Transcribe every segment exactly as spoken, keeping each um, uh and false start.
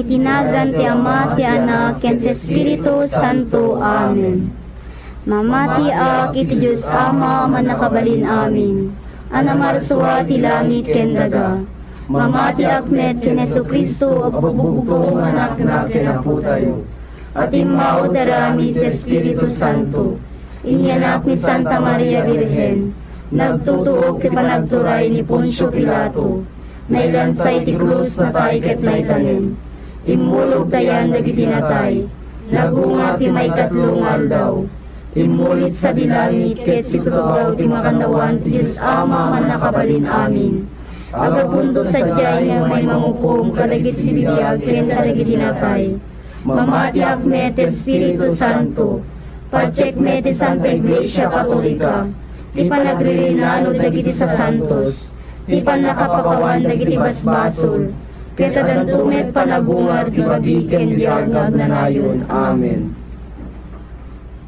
Iti nagan ti Ama, ti Anak, ken ti Espiritu Santo. Amen. Mamatiak iti Dios Ama a Mannakabalin-amin, a namarsua ti langit ken daga. Mamatiak met ken Jesu-Cristo a bugbugtong nga Anakna ken Apotayo, a timmao ti aramid ti Espiritu Santo. Inyanak ni Santa Maria Birhen, nagtutuok ti panagturay ni Poncio Pilato, nailansa iti krus, natay ket naitanem. Immulog dayan dagiti natay, nagungar ti maikatlo nga aldaw. Immulit sadi langit ket situtugaw ti makannawan ti Dios Ama a Mannakabalin-amin. Aggapunto sadiay nga umay mangukom kadagiti bibiag ken kadagiti natay. Mamatiak met ti Espiritu Santo. Patiek met ti Santa Iglesia Katolika, ti panagririnano dagiti sasantos, ti pannakapakawan dagiti basbasol, ket addanto met panagungar ti bagi ken biag nga agnanayon. Amen.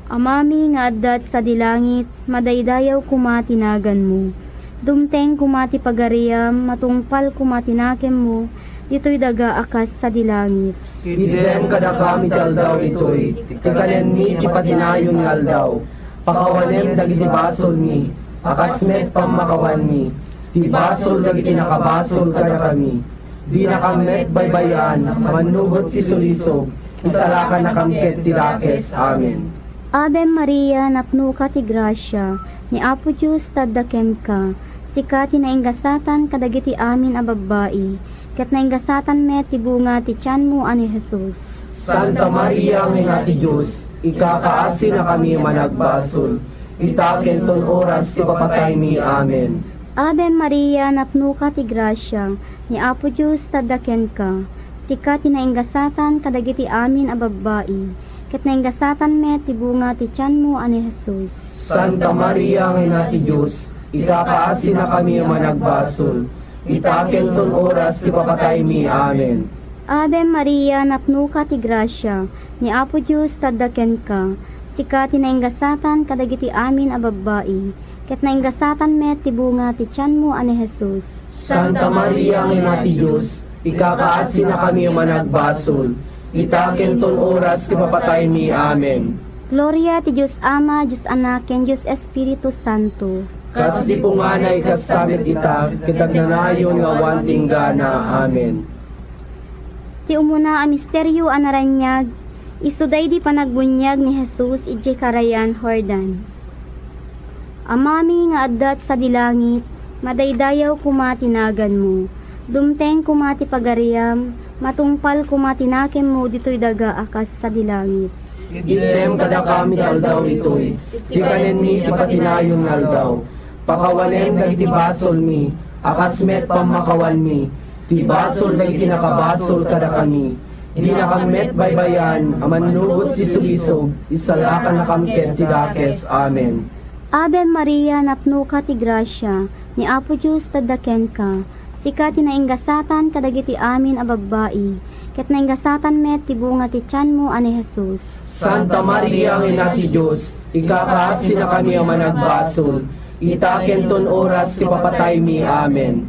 Amami nga adda sadi langit, madaydayaw koma ti naganmo. Dumteng koma ti pagariam, matungpal koma ti nakemmo, ditoy daga a kas sadi langit. Itdem kadakami ti aldaw ditoy, ti kanenmi ti patinayon nga aldaw. Pakawanem dagiti basolmi, a kas met pammakawanmi, ti basol dagiti nakabasol kadakami. Dinakam met baybay-an a mannubot ti sulisog, isalakannakam ket ti dakes. Amen. Ave Maria, napnoka ti grasia, ni Apo Dios tadda kenka. Sika ti nainggasatan kadagiti amin a babbai, ket nainggasatan met ti bunga ti tianmo a ni Jesus. Santa Maria nga Ina ti Dios, ikakaasinakami a managbasol, ita ken ton oras ti papataymi. Amen. Ave Maria, napnoka ti grasia, ni Apo Dios tadda kenka. Sika ti nainggasatan kadagiti amin a babbai, ket nainggasatan met ti bunga ti tianmo a ni Jesus. Santa Maria nga Ina ti Dios, ikakaasinakami a managbasol, ita ken ton oras ti papataymi. Amen. Ave Maria, napnoka ti grasia, ni Apo Dios tadda kenka. Sika ti nainggasatan kadagiti amin a babbai, ket nainggasatan met ti bunga ti tianmo a ni Jesus. Santa Maria nga Ina ti Dios, ikakaasinakami a managbasol, ita ken ton oras ti papataymi. Amen. Gloria ti Dios Ama, Dios Anak, ken Dios Espiritu Santo. Kas di punganay, kasta met ita, ket agnanayon nga awan ti inggana. Amen. Ti umuna a misterio a naraniag, isu daydi panagbuniag ni Jesus idiay Karayan Jordan. Amami nga adda sadi langit, madaydayaw koma ti naganmo. Dumteng koma ti pagariam, matungpal koma ti nakemmo ditoy daga a kas sadi langit. Itdem kadakami ti aldaw ditoy, ti kanenmi ti patinayon nga aldaw. Pakawanem dagiti basolmi, a kas met pammakawanmi, ti basol dagiti nakabasol kadakami. Dinakam met baybay-an a mannubot ti sulisog, isalakannakam ket ti dakes. Amen. Ave Maria, napnoka ti grasia, ni Apo Dios tadda kenka. Sika ti nainggasatan kadagiti amin a babbai, ket nainggasatan met ti bunga ti tianmo a ni Jesus. Santa Maria nga Ina ti Dios, ikakaasinakami a managbasol, ita ken ton oras ti papataymi. Amen.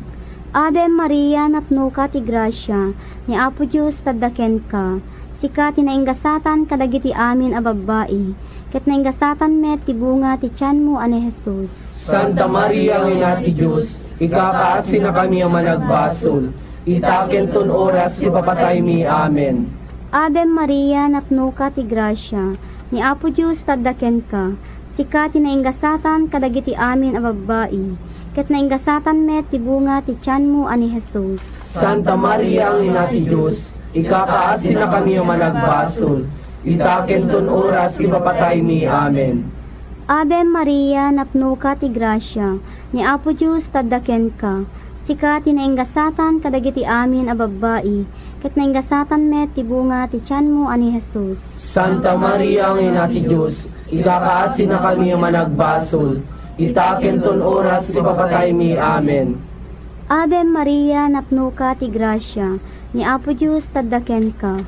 Ave Maria, napnoka ti grasia, ni Apo Dios tadda kenka. Sika ti nainggasatan kadagiti amin a babbai, ket nainggasatan met ti bunga ti tianmo a ni Jesus. Santa Maria nga Ina ti Dios, ikakaasinakami a managbasol, ita ken ton oras ti papataymi. Amen. Ave Maria, napnoka ti grasia, ni Apo Dios tadda kenka. Sika ti nainggasatan kadagiti amin a babbai, ket nainggasatan met ti bunga ti tianmo a ni Jesus. Santa Maria nga Ina ti Dios, ikakaasinakami a managbasol, ita ken ton oras ti papataymi. Amen. Ave Maria, napnoka ti grasia, ni Apo Dios tadda kenka. Sika ti nainggasatan kadagiti amin a babbai, ket nainggasatan met ti bunga ti tianmo a ni Jesus. Santa Maria nga Ina ti Dios, ikakaasinakami a managbasol, ita ken ton oras ti papataymi. Amen. Ave Maria, napnoka ti grasia, ni Apo Dios tadda kenka.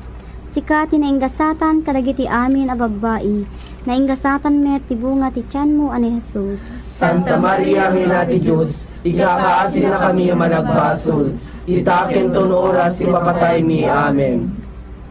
Sika ti nainggasatan kadagiti amin a babbai, nainggasatan met ti bunga ti tianmo a ni Jesus. Santa Maria nga Ina ti Dios, ikakaasinakami a managbasol, ita ken ton oras ti papataymi. Amen.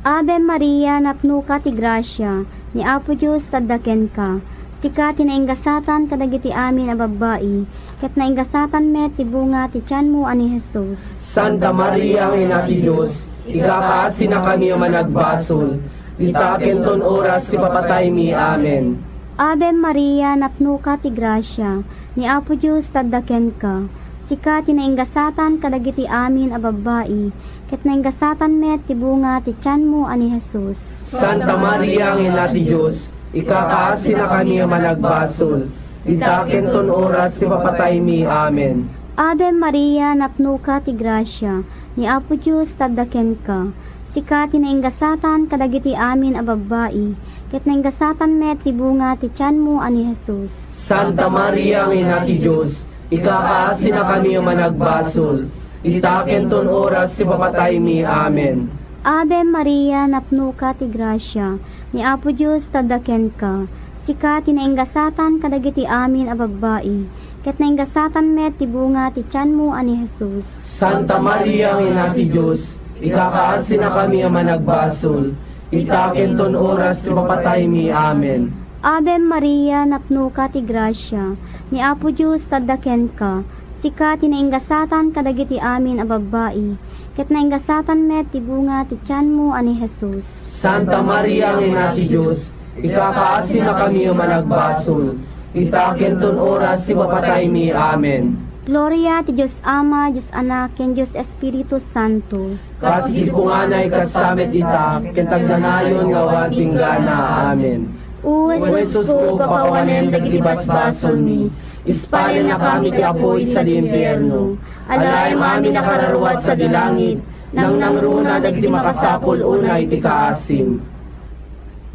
Ave Maria, napnoka ti grasia, ni Apo Dios adda kenka. Sika ti nainggasatan kadagiti amin a babbai, ket nainggasatan met ti bunga ti tianmo a ni Jesus. Santa Maria nga Ina ti Dios, ikakaasinakami a managbasol, ita ken ton oras ti papataymi. Amen. Ave Maria, napnoka ti grasia, ni Apo Dios adda kenka. Sika ti nainggasatan kadagiti amin a babbai, ket nainggasatan met ti bunga ti tianmo a ni Jesus. Santa Maria nga Ina ti Dios, ikakaasinakami a managbasol, ita ken ton oras ti papataymi. Amen. Ave Maria, napnoka ti grasia, ni Apo Dios adda kenka. Sika ti nainggasatan kadagiti amin a babbai, ket nainggasatan met ti bunga ti tianmo a ni Jesus. Santa Maria nga Ina ti Dios, ikakaasinakami a managbasol, ita ken ton oras ti papataymi. Amen. Ave Maria, napnoka ti grasia, ni Apo Dios adda kenka. Sika ti nainggasatan kadagiti amin a babbai, ket nainggasatan met ti bunga ti tianmo a ni Jesus. Santa Maria nga Ina ti Dios, ikakaasinakami a managbasol, ita ken ton oras ti papataymi. Amen. Ave Maria, napnoka ti grasia, ni Apo Dios adda kenka. Sika ti nainggasatan kadagiti amin a babbai, ket nainggasatan met ti bunga ti tianmo a ni Jesus. Santa Maria nga Ina ti Dios, ikakaasinakami a managbasol, ita ken ton oras ti papataymi. Amen. Gloria ti Dios Ama, Dios Anak, ken Dios Espiritu Santo. Kas idi punganay, kasta met ita, ken agnanayon nga awan pinggana. Amen. O Jesusko, pakawanem dagiti basbasolmi, ispalennakami iti apuy sadi impierno. Alaem amin a kararua sadi langit, nangnangruna dagiti makasapul unay ti kaasim.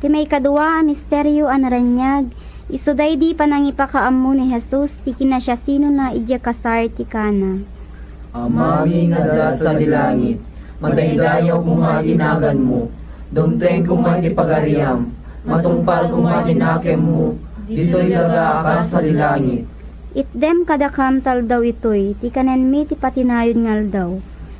Ti maikadua a misterio a naraniag, isu daydi panangipakaammo ni Jesus ti kinasiasinona idiay kasar ti Cana. Amami nga adda sadi langit, madaydayaw koma ti naganmo, dumteng koma ti pagariam, matungpal koma ti nakemmo, ditoy daga a kas sadi langit. Itdem kadakam ti aldaw itoy ti kanenmi ti patinayon nga aldaw.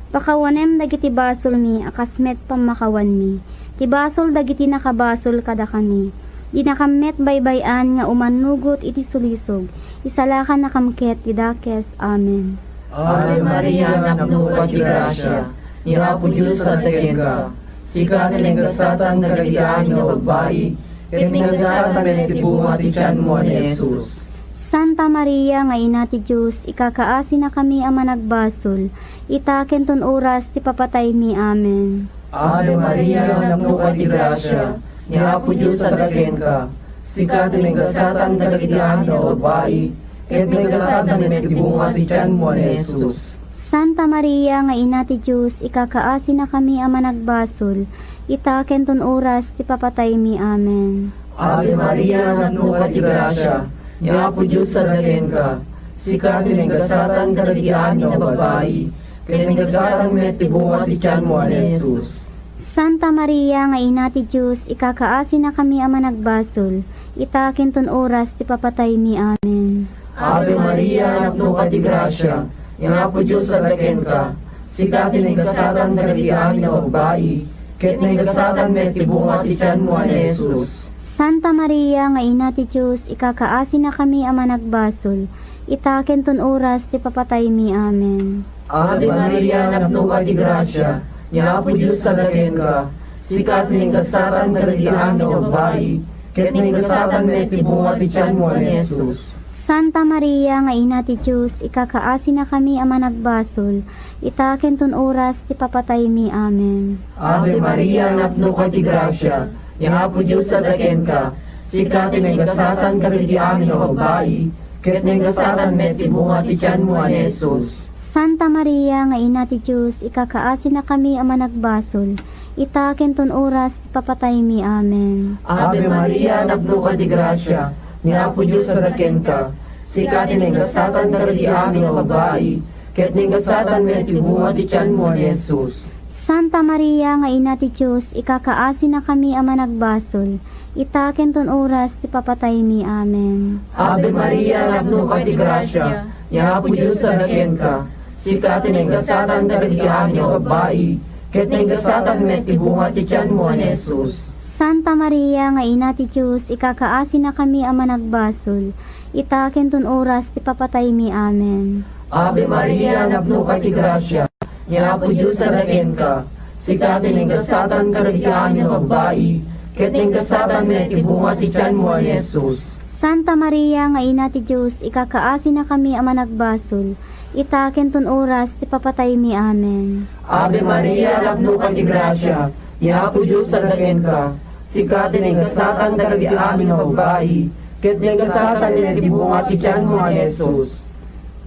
Pakawanem dagiti basolmi a kas met pammakawanmi ti basol dagiti nakabasol kadakami. Dinakam met baybay-an nga umannugot iti sulisog, isalakannakam ket ti dakes. Amen. Ave Maria, napnoka ti grasia, ni Apo Dios adda kenka. Sika ti nainggasatan kadagiti amin a babbai, ket nainggasatan met ti bunga ti tianmo a ni Jesus. Santa Maria nga Ina ti Dios, ikakaasinakami a managbasol, ita ken ton oras ti papataymi. Amen. Ave Maria, napnoka ti grasia, ni Apo Dios adda kenka. Sika ti nainggasatan kadagiti amin a babbai, ket nainggasatan met ti bunga ti tianmo a ni Jesus. Santa Maria nga Ina ti Dios, ikakaasinakami a managbasol, ita ken ton oras ti papataymi. Amen. Ave Maria, napnoka ti grasia, ni Apo Dios adda kenka. Sika ti nainggasatan kadagiti amin a babbai, ket nainggasatan met ti bunga ti tianmo a ni Jesus. Santa Maria nga Ina ti Dios, ikakaasinakami a managbasol, ita ken ton oras ti papataymi. Amen. Ave Maria, napnoka ti grasia, ni Apo Dios adda kenka. Sika ti nainggasatan kadagiti amin a babbai, ket nainggasatan met ti bunga ti tianmo a ni Jesus. Santa Maria nga Ina ti Dios, ikakaasinakami a managbasol, ita ken ton oras ti papataymi. Amen. Ave Maria, napnoka ti grasia, ni Apo Dios adda kenka. Sika ti nainggasatan kadagiti amin a babbai, ket nainggasatan met ti bunga ti tianmo a ni Jesus. Santa Maria nga Ina ti Dios, ikakaasinakami a managbasol, ita ken ton oras ti papataymi. Amen. Ave Maria, napnoka ti grasia, ni Apo Dios adda kenka. Sika ti nainggasatan kadagiti amin a babbai, ket nainggasatan met ti bunga ti tianmo a ni Jesus. Santa Maria nga Ina ti Dios, ikakaasinakami a managbasol, ita ken ton oras ti papataymi. Amen. Ave Maria, napnoka ti grasia, ni Apo Dios adda kenka. Sika ti nainggasatan kadagiti amin a babbai, ket nainggasatan met ti bunga ti tianmo a ni Jesus. Santa Maria nga Ina ti Dios, ikakaasinakami a managbasol, ita ken ton oras ti papataymi. Amen. Ave Maria, napnoka ti grasia, ni Apo Dios adda kenka. Sika ti nainggasatan kadagiti amin a babbai, ket naingasatan met ti bunga ti tianmo a ni Jesus. Santa Maria nga Ina ti Dios, ikakaasinakami a managbasol, ita ken ton oras ti papataymi. Amen. Ave Maria, napnoka ti grasia, ni Apo Dios adda kenka. Sika ti naingasatan kadagiti amin a babbai, ket naingasatan met ti bunga ti tianmo a ni Jesus. Santa Maria nga Ina ti Dios, ikakaasinakami a managbasol, ita ken ton oras ti papataymi. Amen. Ave Maria, napnoka ti grasia, ni Apo Dios adda kenka. Sika ti naingasatan kadagiti amin a babbai, ket naingasatan met ti bunga ti tianmo a ni Jesus.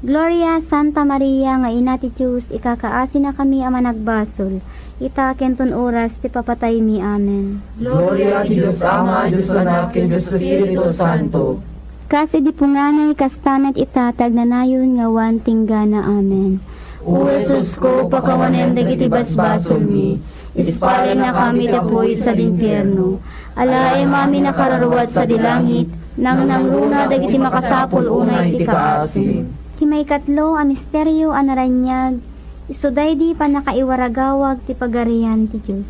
Gloria, Santa Maria nga Ina ti Dios, ikakaasinakami a managbasol, ita ken ton oras ti papataymi. Amen. Gloria ti Dios Ama, Dios Anak, ken Dios Espiritu Santo. Kas idi punganay, kasta met ita ti agnanayon nga awan tinggana. Amen. O Jesusko, pakawanem dagiti basbasolmi, ispalennakami ti apuy sadi infierno. Alaem amin a kararua sadi langit, nangnangruna dagiti makasapul unay ti kaasi. Ti maikatlo a misterio a naraniag, isu daydi pannakaiwaragawag ti Pagarian ti Dios.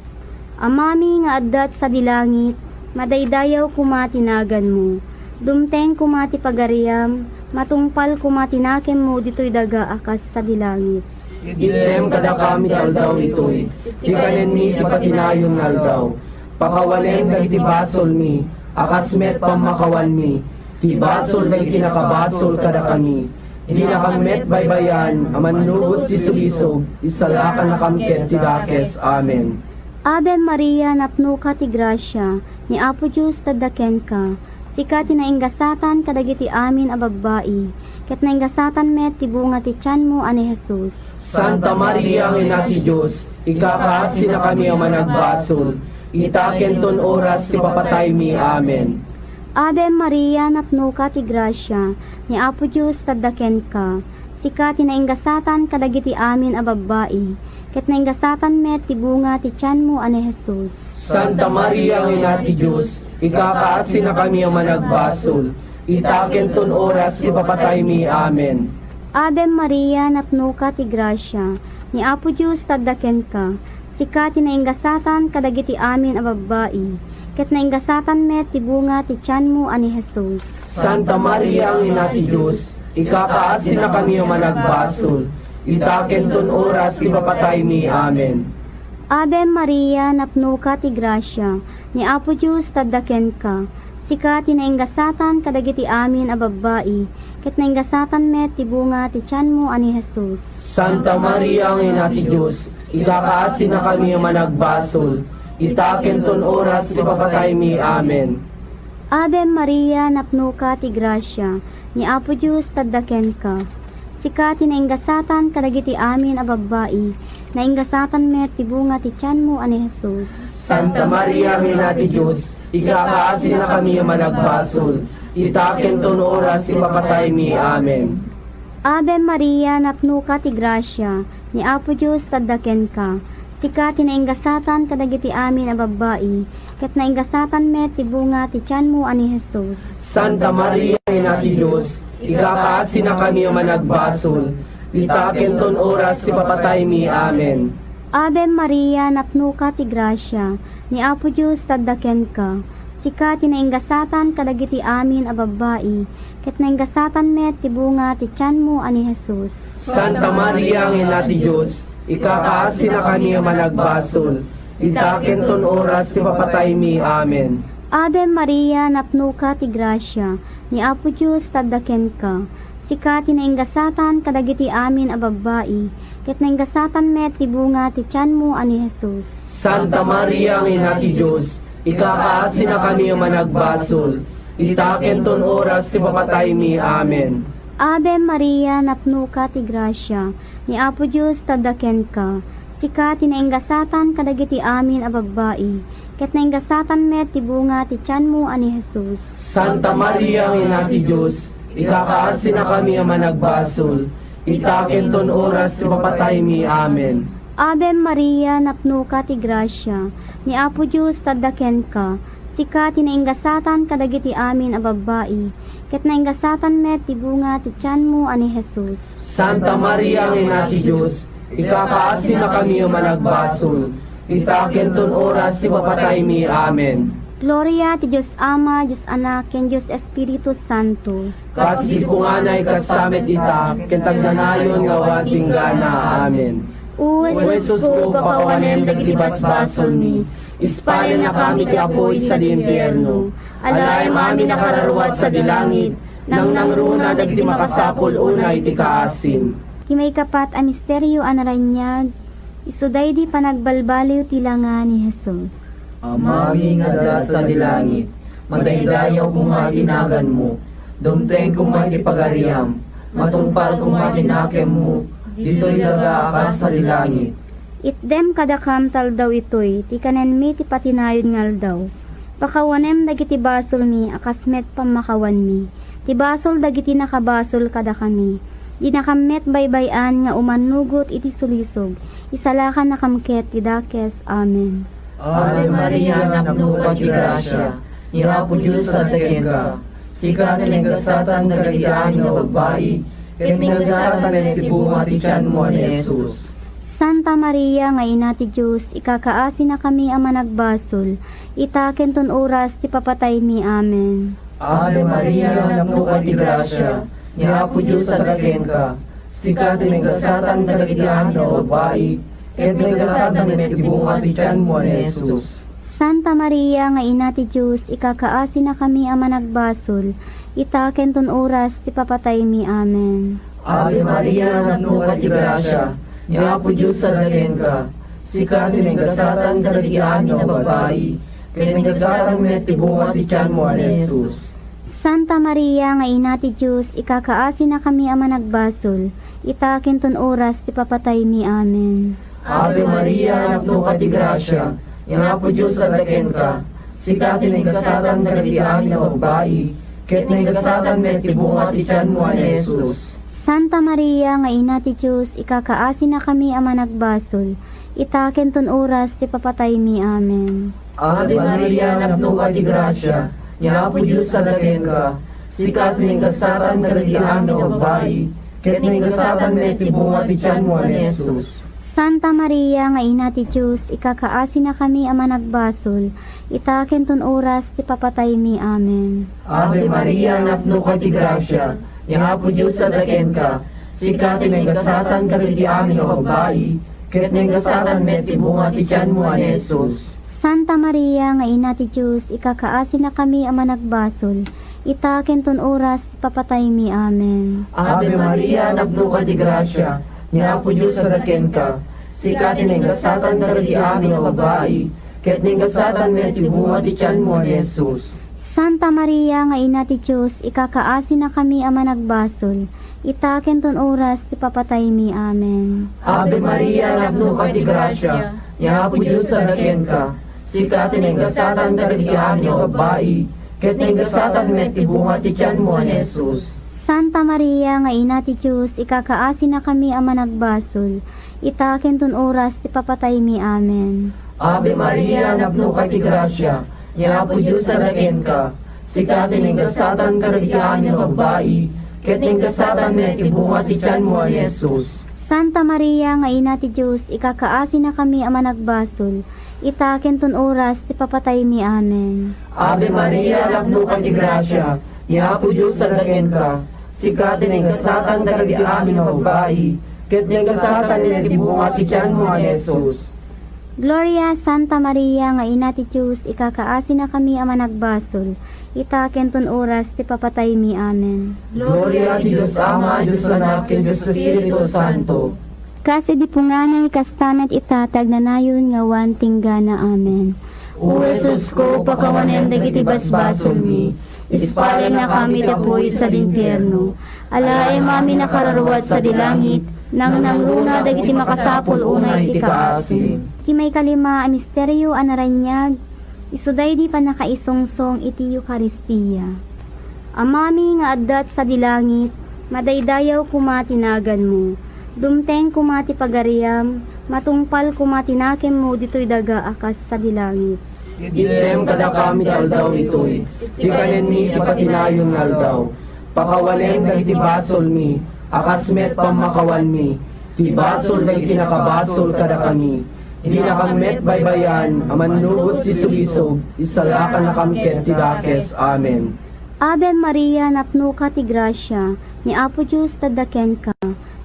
Amami nga adda sadi langit, madaydayaw koma ti naganmo. Dumteng koma ti pagariam, matungpal koma ti nakemmo ditoy daga a kas sadi langit. Itdem kadakami ti aldaw ditoy, ti kanenmi ti patinayon nga aldaw. Pakawanem dagiti basolmi, a kas met pammakawanmi ti basol dagiti nakabasol kadakami. Dinakam met baybayan a mannubos ti sulisog, isalakannakam ket ti dakes. Amen. Ave Maria, napnoka ti grasia, ni Apo Dios adda kenka. Sika ti naingasatan kadagiti amin a babbai, ket naingasatan met ti bunga ti tianmo a ni Jesus. Santa Maria nga Ina ti Dios, ikakaasinakami a managbasol, ita ken ton oras ti papataymi. Amen. Ave Maria, napnoka ti grasia, ni Apo Dios adda kenka. Sika ti naingasatan kadagiti amin a babbai, ket naingasatan met ti bunga ti tianmo a ni Jesus. Santa Maria nga Ina ti Dios, ikakaasinakami a managbasol, ita ken ton oras ti papataymi. Amen. Ave Maria, napnoka ti grasia, ni Apo Dios adda kenka. Sika ti naingasatan kadagiti amin a babbai, ket naingasatan met ti bunga ti tianmo a ni Jesus. Santa Maria nga Ina ti Dios, ikakaasinakami a managbasol, ita ken ton oras ti papataymi. Amen. Ave Maria, napnoka ti grasia, ni Apo Dios adda kenka. Sika ti naingasatan kadagiti amin a babbai, ket naingasatan met ti bunga ti tianmo a ni Jesus. Santa Maria nga Ina ti Dios, ikakaasinakami a managbasol, ita ken ton oras ti papataymi. Amen. Ave Maria, napnoka ti grasia, ni Apo Dios adda kenka. Sika ti naingasatan kadagiti amin a babbai, naingasatan met ti bunga ti tianmo a ni Jesus. Santa Maria nga Ina ti Dios, ikakaasinakami a managbasol, ita ken ton oras ti papataymi. Amen. Ave Maria, napnoka ti grasia, ni Apo Dios adda kenka. Sika ti naingasatan kadagiti amin a babbai, ket naingasatan met ti bunga ti tianmo a ni Jesus. Santa Maria, Ina ti Dios, ikakaasinakami a managbasol, ita ken ton oras ti papataymi. Amen. Ave Maria, napnoka ti grasia, ni Apo Dios adda kenka. Sika ti naingasatan kadagiti amin a babbai, ket naingasatan met ti bunga ti tianmo a ni Jesus. Santa Maria nga Ina ti Dios, ikakaasinakami a managbasol, ita ken ton oras ti papataymi. Amen. Ave Maria, napnoka ti grasia, ni Apo Dios adda kenka. Sika ti naingasatan kadagiti amin a babbai, ket naingasatan met ti bunga ti tianmo a ni Jesus. Santa Maria nga Ina ti Dios, ikakaasinakami a managbasol, ita ken ton oras ti papataymi. Amen. Ave Maria, napnoka ti grasia, ni Apo Dios adda kenka. Sika ti naingasatan kadagiti amin a babbai, ket naingasatan met ti bunga ti tianmo a ni Jesus. Santa Maria nga Ina ti Dios, ikakaasinakami a managbasol, ita ken ton oras ti papataymi. Amen. Ave Maria, napnoka ti grasia, ni Apo Dios adda kenka. Sika ti naingasatan kadagiti amin a babbai, ket naingasatan met ti bunga ti tianmo a ni Jesus. Santa Maria nga Ina ti Dios, Ikakaasinakami a managbasol, ita ken ton oras ti papataymi. Amen. Gloria ti Dios Ama, Dios Anak, ken Dios Espiritu Santo. Kas di punganay, kasta met ita, ken agnanayon nga awan tinggana. Amen. O Jesusko, pakawanem dagiti basbasolmi, ispalennakami ti apuy sadi impierno. Alaem amin a kararua sadi langit, nangnangruna dagiti makasapul unay ti kaasim. Ti maikapat a misterio a naraniag, isu daydi panagbalbaliw ti langa ni Jesus. Amami nga adda sadi langit, madaydayaw koma ti naganmo, dumteng koma ti pagariam, matungpal koma ti nakemmo, ditoy daga a kas sadi langit. Itdem kadakam ti aldaw itoy ti kanenmi ti patinayon nga aldaw. Pakawanem dagiti basolmi a kas met pammakawanmi ti basol dagiti nakabasol kadakami. Dinakam met baybay-an nga umannugot iti sulisog, isalakannakam ket ti dakes. Amen. Ave Maria, napnoka ti grasia, ni Apo Dios adda kenka. Sika ti nagasatan kadagiti amin a babbai, ket nagasatan met ti bunga ti tianmo a ni Jesus. Santa Maria nga Ina ti Dios, ikakaasinakami a managbasol, ita ken ton oras ti papataymi. Amen. Ave Maria, napnoka ti grasia, ni Apo Dios adda kenka. Sika ti nagasatan kadagiti amin a babbai, ket nagasatan met ti bunga ti tianmo a ni Jesus. Santa Maria nga Ina ti Dios, ikakaasinakami a managbasol, ita ken ton oras ti papataymi. Amen. Ave Maria, napnoka ti grasia, ni Apo Dios adda kenka. Sika ti nagasatan kadagiti amin a babbai, ket nagasatan met ti bunga ti tianmo a ni Jesus. Santa Maria nga Ina ti Dios, ikakaasinakami a managbasol, ita ken ton oras ti papataymi. Amen. Ave Maria, napnoka ti grasia, ni Apo Dios adda kenka. Sika ti nagasatan kadagiti amin a babbai, ket nagasatan met ti bunga ti tianmo a ni Jesus. Santa Maria nga Ina ti Dios, ikakaasinakami a managbasol, ita ken ton oras ti papataymi. Amen. Ave Maria, napnoka ti grasia, ni Apo Dios adda kenka. Sika ti nagasatan kadagiti amin a babbai, ket nagasatan met ti bunga ti tianmo a ni Jesus. Santa Maria nga Ina ti Dios, ikakaasinakami a managbasol, ita ken ton oras ti papataymi. Amen. Ave Maria, napnoka ti grasia, ni Apo Dios adda kenka. Sika ti nagasatan kadagiti amin a babbai, ket nagasatan met ti bunga ti tianmo a ni Jesus. Santa Maria nga Ina ti Dios, ikakaasinakami a managbasol, ita ken ton oras ti papataymi. Amen. Ave Maria, napnoka ti grasia, ni Apo Dios adda kenka. Sika ti nagasatan kadagiti amin a babbai, ket nagasatan met ti bunga ti tianmo a ni Jesus. Santa Maria nga Ina ti Dios, ikakaasinakami a managbasol, ita ken ton oras ti papataymi. Amen. Ave Maria, napnoka ti grasia, ni Apo Dios adda kenka. Sika ti nagasatan kadagiti amin a babbai, ket nagasatan met ti bunga ti tianmo a ni Jesus. Santa Maria nga Ina ti Dios, ikakaasinakami a managbasol, ita ken ton oras ti papataymi. Amen. Ave Maria, napnoka ti grasia, ni Apo Dios adda kenka. Sika ti nagasatan kadagiti amin a babbai, ket nagasatan met ti bunga ti tianmo a ni Jesus. Santa Maria nga Ina ti Dios, ikakaasinakami a managbasol, ita ken ton oras ti papataymi. Amen. Ave Maria, napnoka ti grasia, ni Apo Dios adda kenka. Sika ti nagasatan kadagiti amin a babbai, ket nagasatan met ti bunga ti tianmo a ni Jesus. Gloria, Santa Maria nga Ina ti Dios, ikakaasinakami a managbasol, ita ken ton oras ti papataymi. Amen. Gloria ti Dios Ama, Dios Anak, ken Dios Espiritu Santo. Kas idi punganay, kasta met ita ti agnanayon nga awan tinggana. Amen. O Jesusko, pakawanem dagiti basbasolmi, ispalennakami ti apuy sadi impierno. Alaem amin a kararua sadi langit, nangnangruna dagiti makasapul unay ti kaasim. Ti maikalima a misterio a naraniag, isu daydi pannakaisungsong iti Eukaristia. Amami nga adda sadi langit, madaydayaw koma ti naganmo. Dumteng koma ti pagariam, matungpal koma ti nakemmo ditoy daga a kas sadi langit. Itdem kadakami ti aldaw itoy, ti kanenmi ti patinayon nga aldaw. Pakawanem dagiti basolmi, a kas met pammakawanmi, Ibasol dagiti nakabasol kadakami. Dinakam met baybayan a mannubot ti sulisog, isalakannakam ket ti dakes. Amen. Ave Maria, napnoka ti grasia, ni Apo Dios adda kenka.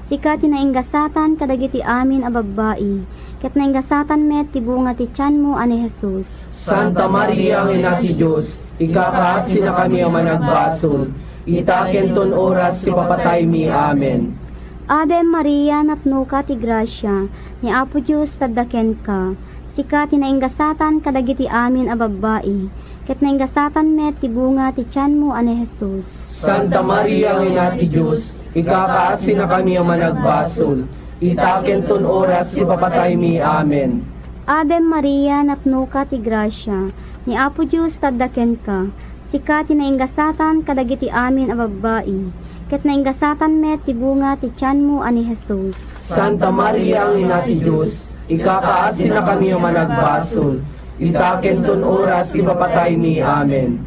Sika ti naingasatan kadagiti amin a babbai, ket naingasatan met ti bunga ti tianmo a ni Jesus. Santa Maria nga Ina ti Dios, ikakaasinakami a managbasol, ita ken ton oras ti papataymi. Amen. Ave Maria, napnoka ti grasia, ni Apo Dios adda kenka. Sika ti naingasatan kadagiti amin a babbai, ket naingasatan met ti bunga ti tianmo a ni Jesus. Santa Maria nga Ina ti Dios, ikakaasinakami a managbasol, ita ken ton oras ti papataymi. Amen. Ave Maria, napnoka ti grasia, ni Apo Dios adda kenka. Sika ti naingasatan kadagiti amin a babbai, ket naingasatan met ti bunga ti tianmo a ni Jesus. Santa Maria nga Ina ti Dios, ikakaasinakami a managbasol, ita ken ton oras ti papataymi. Amen.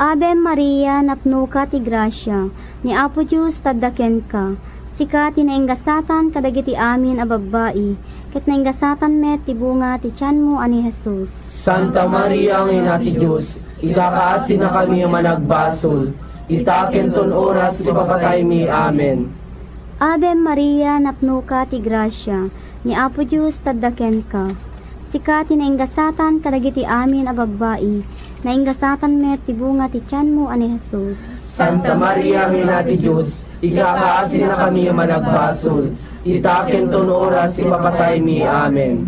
Ave Maria, napnoka ti grasia, ni Apo Dios adda kenka. Sika ti naingasatan kadagiti amin a babbai, ket naingasatan met ti bunga ti tianmo a ni Jesus. Santa Maria nga Ina ti Dios, ikakaasinakami a managbasol, ita ken ton oras ti papataymi. Amen. Ave Maria, napnoka ti grasia, ni Apo Dios adda kenka. Sika ti naingasatan kadagiti amin a babbai, naingasatan met ti bunga ti tianmo a ni Jesus. Santa Maria nga Ina ti Dios, ikakaasinakami a managbasol, ita ken ton oras ti papataymi. Amen.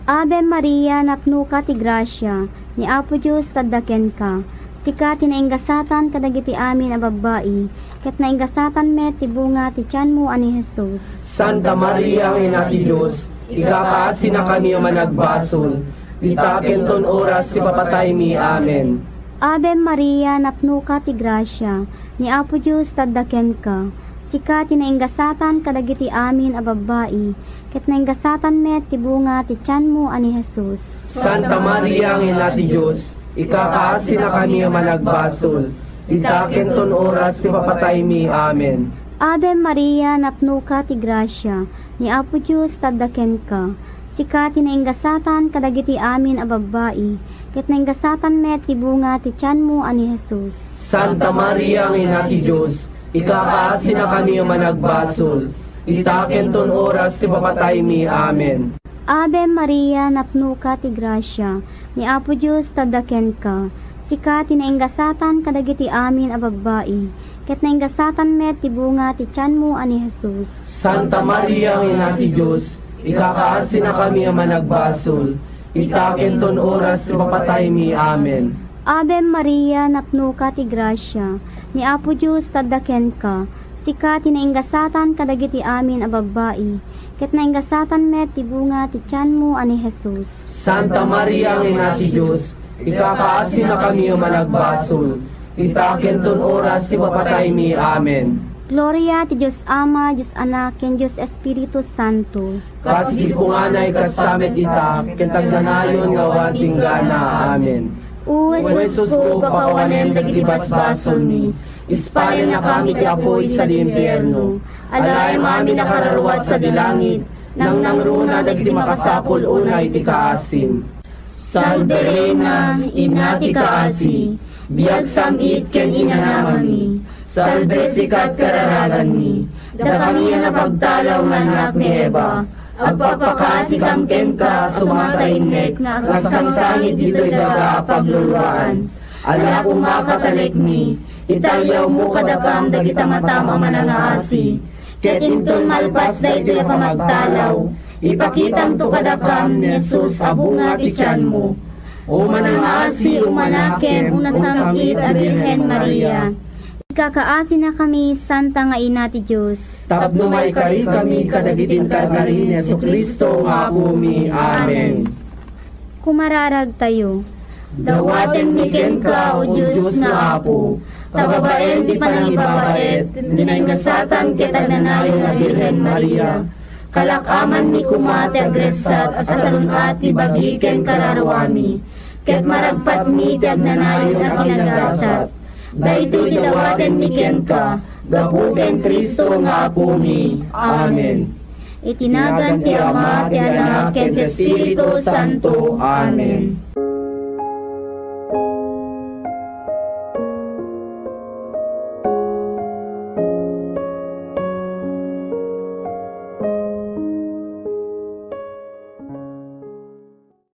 Ave Maria, napnoka ti grasia, ni Apo Dios adda kenka. Sika ti naingasatan kadagiti amin a babbai, ket naingasatan met ti bunga ti tianmo a ni Jesus. Santa Maria nga Ina ti Dios, ikakaasinakami a managbasol, ita ken ton oras ti papataymi. Amen. Ave Maria, napnoka ti grasia, ni Apo Dios adda kenka. Sika ti naingasatan kadagiti amin a babbai, ket naingasatan met ti bunga ti tianmo a ni Jesus. Santa Maria nga Ina ti Dios, ikakaasinakami a managbasol, ita ken ton oras ti papataymi. Amen. Ave Maria, napnoka ti grasia, ni Apo Dios adda kenka. Sika ti naingasatan kadagiti amin a babbai, ket naingasatan met ti bunga ti tianmo a ni Jesus. Santa Maria nga Ina ti Dios, ikakaasinakami a managbasol, ita ken ton oras ti papataymi. Amen. Ave Maria, napnoka ti grasia, ni Apo Dios adda kenka. Sika ti naingasatan kadagiti amin a babbai, ket naingasatan met ti bunga ti tianmo a ni Jesus. Santa Maria nga Ina ti Dios, ikakaasinakami a managbasol, ita ken ton oras ti papataymi. Amen. Ave Maria, napnoka ti grasia, ni Apo Dios adda kenka. Sika ti naingasatan kadagiti amin a babbai, ket naingasatan met ti bunga ti tianmo a ni Jesus. Santa Maria nga Ina ti Dios, ikakaasinakami a managbasol, ita ken ton oras ti papataymi. Amen. Gloria ti Dios Ama, Dios Anak, ken Dios Espiritu Santo. Kas idi punganay, kasta met ita, ket agnanayon nga awan inggana. Amen. O Jesusko, pakawanem dagiti basbasolmi, ispalennakam iti apuy sadi impierno. Alaem amin a kararua sadi langit, nangnangruna dagiti makasapul unay ti kaasim. Salve Reina, Ina ti kaasi, biag sam-it ken inanamami. Salve sikat kararaganmi, dakami a napagtalaw nga annak ni Eva. Agpakpakaasikam kenka a sumasainnek nga agsangsangit ditoy daga a pagluluaan. Ala koma, katalekmi, italiawmo kadakam dagita matam a manangaasi. Ket inton malpas daytoy a pamagtalaw, ipakitamto kadakam ni Jesus a bunga ti tianmo. O manangaasi, umanakem, o nasam-it a Birhen Maria. Ikakaasinakami, Santa nga Ina ti Dios. Tapno maikarikami kadagiti inkarkari ni Jesu-Cristo nga Apomi. Amen. Kumararagtayo. Dawatenmi kenka, O Dios nga Apo, ta babaen ti panangibabaet, ti naingasatan ket agnanayon a Birhen Maria, kalak-amanmi koma ti agressat a salun-at ti bagi ken kararuami, ket maragpatmi ti agnanayon a kinagasat. Daytoy ti dawatenmi kenka, gapu ken Cristo nga Apomi. Amen. Iti nagan ti Ama, ti Anak, ken ti Espiritu Santo. Amen.